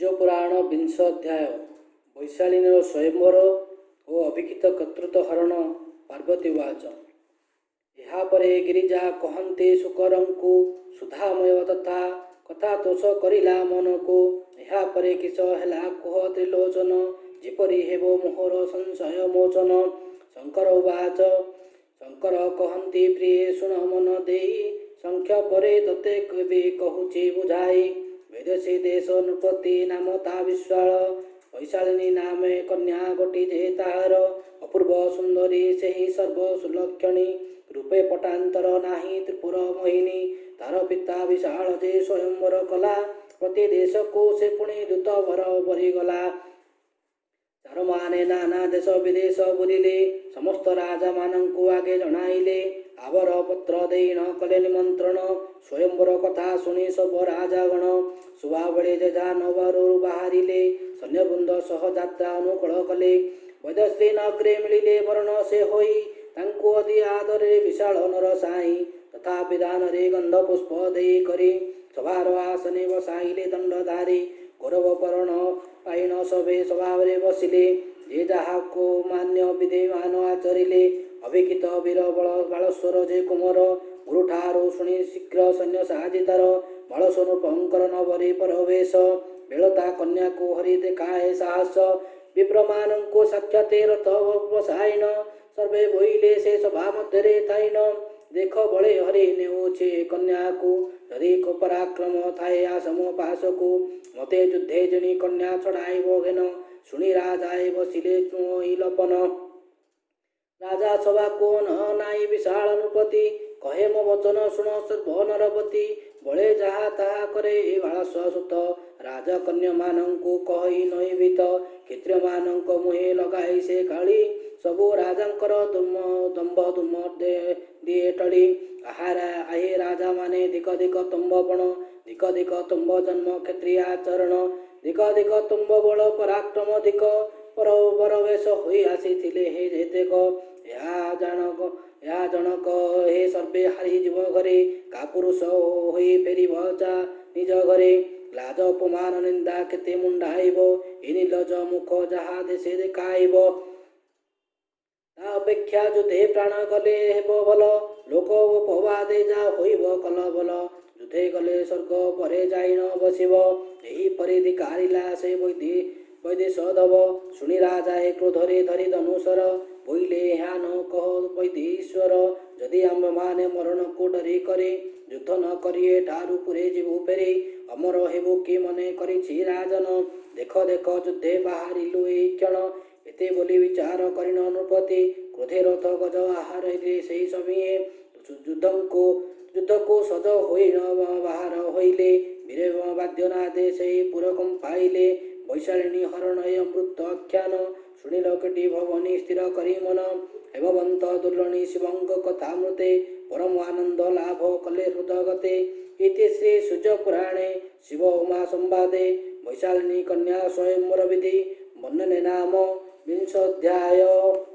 ସୂର୍ଯ୍ୟପୁରାଣ ବିଂଶ ଅଧ୍ୟାୟ। ବୈଶାଳିନୀର ସ୍ୱୟଂବର ଓ ଅଭିକ୍ଷିତ କର୍ତ୍ତୃତ୍ୱ ହରଣ। ପାର୍ବତୀ ଉବାଚ। ଏହାପରେ ଗିରିଜା କହନ୍ତି ଶୁକରଙ୍କୁ, ସୁଧାମୟ ତଥା କଥା ତୋଷ କରିଲା ମନକୁ। ଏହାପରେ କିସ ହେଲା କୁହ ତ୍ରିଲୋଚନ, ଯେପରି ହେବ ମୋହର ସଂଶୟ ମୋଚନ। ଶଙ୍କର ଉବାଚ। ଶଙ୍କର କହନ୍ତି, ପ୍ରିୟେ, ଶୁଣ ମନ ଦେଇ, ସଂକ୍ଷେପରେ ତୋତେ କେବେ କହୁଛି ବୁଝାଇ। ବୈଦେଶୀ ଦେଶ ନୃପତି ନାମ ତା ବିଶାଳ, ବୈଶାଳିନୀ ନାମେ କନ୍ୟା ଗୋଟି ଯେ ତାହାର। ଅପୂର୍ବ ସୁନ୍ଦରୀ ସେହି ସର୍ବ ସୁଲକ୍ଷଣୀ, ରୂପେ ପଟାନ୍ତର ନାହିଁ ତ୍ରିପୁର ମୋହିନୀ। ତାର ପିତା ବିଶାଳ ଯେ ସ୍ୱୟଂବର କଲା, ପ୍ରତି ଦେଶକୁ ସେ ପୁଣି ଦୂତ ବର ବରିଗଲା। ଚାରମାନେ ନାନା ଦେଶ ବିଦେଶ ବୁଲିଲେ, ସମସ୍ତ ରାଜାମାନଙ୍କୁ ଆଗେ ଜଣାଇଲେ। ଆବର ପତ୍ର ଦେଇ ନ କଲେ ନିମନ୍ତ୍ରଣ, ସ୍ୱୟଂବର କଥା ଶୁଣି ସବ ରାଜାଗଣ। ଶୁଭାବେଳେ ଯେଝା ନବରୁ ବାହାରିଲେ, ସୈନ୍ୟବୃନ୍ଦ ସହ ଯାତ୍ରା ଅନୁକୂଳ କଲେ। ବୈଦେଶୀ ନଗ୍ରେ ମିଳିଲେ ବରଣ ସେ ହୋଇ, ତାଙ୍କୁ ଅତି ଆଦରରେ ବିଶାଳ ନର ସାଇଁ। ତଥା ବିଧାନରେ ଗନ୍ଧ ପୁଷ୍ପ ଦେଇ କରି, ସଭାର ଆସନେ ବସାଇଲେ ଦଣ୍ଡଧାରୀ। ଗୌରବ ବରଣ ପାଇଣ ସବେ ସଭାରେ ବସିଲେ, ଯେ ଯାହାକୁ ମାନ୍ୟ ବିଧିମାନ ଆଚରିଲେ। ଅଭିକ୍ଷିତ ବୀର ବଳ ବାଳଶ୍ୱର ଯେ କୁମର, ଗୁରୁଠାରୁ ଶୁଣି ଶୀଘ୍ର ସୈନ୍ୟ ସାଜି ତାର। ବାଳସ୍ୱ ନୃପଙ୍କର ନବରୀ ପରବେଶ, ବେଳତା କନ୍ୟାକୁ ହରି ଦେଖାଏ ସାହସ। ବିପ୍ରମାନଙ୍କୁ ସାକ୍ଷାତେ ରଥ ବସାଇଣ, ସର୍ବେ ବୋଇଲେ ସେ ସଭା ମଧ୍ୟରେ ଥାଇଣ। ଦେଖ ବଳେ ହରି ନେଉଛି ଏ କନ୍ୟାକୁ, ଯଦି ପରାକ୍ରମ ଥାଏ ଆସ ମୋ ପାଶକୁ। ମତେ ଯୁଦ୍ଧେ ଜିଣି କନ୍ୟା ଛଡ଼ାଇବ ଘେନ। ଶୁଣି ରାଜାଏ ବସିଲେ ଲପନ। ରାଜା ସଭାକୁ ନ ନାଇଁ ବିଶାଳ ନୃପତି, କହେ ମୋ ବଚନ ଶୁଣ ସର୍ବ ନରପତି। ବଳେ ଯାହା ତାହା କରେ ଏ ବାଳସ୍ୱ ସୁତ, ରାଜକନ୍ୟାମାନଙ୍କୁ କହି ନଇବିତ। କ୍ଷତ୍ରିୟମାନଙ୍କ ମୁହେଁ ଲଗାଇ ସେ କାଳି, ସବୁ ରାଜାଙ୍କର ଦୁମ ଦମ୍ଭ ଦୁମ ଦିଏ ଟଳି। ଆହେ ରାଜାମାନେ, ଧିକ ଧିକ ତୁମ୍ଭ ପଣ, ଧିକ ଧିକ ତୁମ୍ଭ ଜନ୍ମ କ୍ଷତ୍ରିୟ ଆଚରଣ, ଧିକ ଧିକ ତୁମ୍ଭ ବଳ ପରାକ୍ରମ, ଧିକ ପର ବରବେଶ ହୋଇ ଆସିଥିଲେ ହେ ଯେତେକ। ଏହା ଜଣକ ହେ ସର୍ବେ ହାରିଯିବ ଘରେ, କାପୁରୁଷ ହୋଇ ଫେରିବ ଯା ନିଜ ଘରେ। ଲାଜ ଅପମାନ ନିନ୍ଦା କେତେ ମୁଣ୍ଡାଇବ, ଏ ନିର୍ଲଜ ମୁଖ ଯାହା ଦେଶେ ଦେଖାଇବ। ତା ଅପେକ୍ଷା ଯୁଦ୍ଧେ ପ୍ରାଣ ଗଲେ ହେବ ଭଲ, ଲୋକ ଅପବାଦେ ଯା ହୋଇବ କଲବଲ। ଯୁଦ୍ଧେ ଗଲେ ସ୍ୱର୍ଗ ପରେ ଯାଇଣ ବସିବ, ଏହିପରି ଧିକାରିଲା ସେ ବୈଦେଶ ଧବ। ଶୁଣି ରାଜାଏ କ୍ରୋଧରେ ଧରି ଧନୁଶର, ବୋଇଲେ ଏହା ନ କହ ବୈଦୀଶ୍ୱର। ଯଦି ଆମ୍ଭେମାନେ ମରଣକୁ ଡରି କରି ଯୁଦ୍ଧ ନ କରି ଏଠାରୁ ପୁରେ ଯିବୁ ଫେରି, ଅମର ହେବୁ କି ମନେ କରିଛି ରାଜନ? ଦେଖ ଦେଖ, ଯୁଦ୍ଧେ ବାହାରିଲୁ ଏଇ କ୍ଷଣ। ଏତେ ବୋଲି ବିଚାର କରିଣ ନୃପତି, କ୍ରୋଧେ ରଥ ଗଜ ଆହାରିଲେ ସେହି ସଭିଏଁ। ଯୁଦ୍ଧକୁ ସଜ ହୋଇ ବାହାର ହୋଇଲେ, ବୀର ବାଦ୍ୟନାଦେ ସେହି ପୁର କମ୍ପାଇଲେ। ବୈଶାଳିନୀ ହରଣ ଏ ଅମୃତ ଆଖ୍ୟାନ, ଶୁଣିଲ କେଟି ଭବନୀ ସ୍ଥିର କରି ମନ। ହେମବନ୍ତ ଦୁର୍ଲଣୀ ଶିବଙ୍କ କଥାମୃତେ, ପରମ ଆନନ୍ଦ ଲାଭ କଲେ ହୃଦଗତେ। ଇତି ଶ୍ରୀ ସୂର୍ଯ୍ୟ ପୁରାଣେ ଶିବ ଉମା ସମ୍ବାଦେ ବୈଶାଳିନୀ କନ୍ୟା ସ୍ୱୟଂବର ବିଧି ବର୍ଣ୍ଣନେ ନାମ ବିଂଶ ଅଧ୍ୟାୟ।